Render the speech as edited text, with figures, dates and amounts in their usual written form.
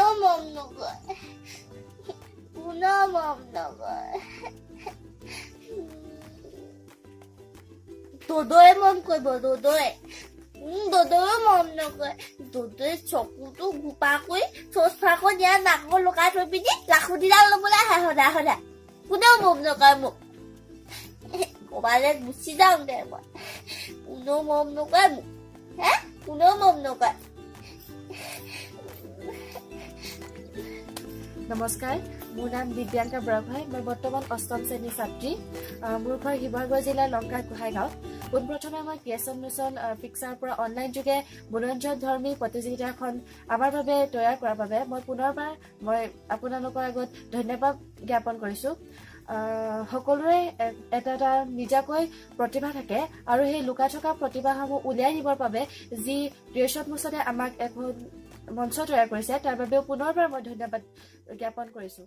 কোনেও মৰম নকৰে, কোনেও মৰম নকৰে। দদয়ে মৰম কৰিব, দদয়ে। দদয়েও মৰম নকৰে। দদয়ে চকুটো ঘোপা কৰি চচমাখন ইয়াত নাকত লগাই থৈ পিনি লাখুটিডাল ল'বলৈ আহে সদায় সদায়। কোনেও মৰম নকৰে মোক। ক'ৰবালৈ গুচি যাওঁ দে মই। কোনেও মৰম নকৰে মোক, হে, কোনেও মৰম নকৰে। নমস্কাৰ, মোৰ নাম দিব্যাংকা বৰগোহাঁই। মই বৰ্তমান অষ্টম শ্ৰেণীৰ ছাত্ৰী। মোৰ ঘৰ শিৱসাগৰ জিলাৰ লংকা গোহাঁই গাঁৱত। পোনপ্ৰথমে মই ক্ৰিয়েশ্যন মিছন পিকচাৰৰ পৰা অনলাইন যোগে মনোৰঞ্জনধৰ্মী প্ৰতিযোগিতাখন আমাৰ বাবে তৈয়াৰ কৰাৰ বাবে মই পুনৰবাৰ মই আপোনালোকৰ আগত ধন্যবাদ জ্ঞাপন কৰিছোঁ। সকলোৰে এটা এটা নিজাকৈ প্ৰতিভা থাকে আৰু সেই লুকাই থকা প্ৰতিভাসমূহ উলিয়াই নিবৰ বাবে যি ক্ৰিয়েশ্যন মিছনে আমাক এখন মঞ্চ তৈয়াৰ কৰিছে, তাৰ বাবেও পুনৰবাৰ মই ধন্যবাদ জ্ঞাপন কৰিছোঁ।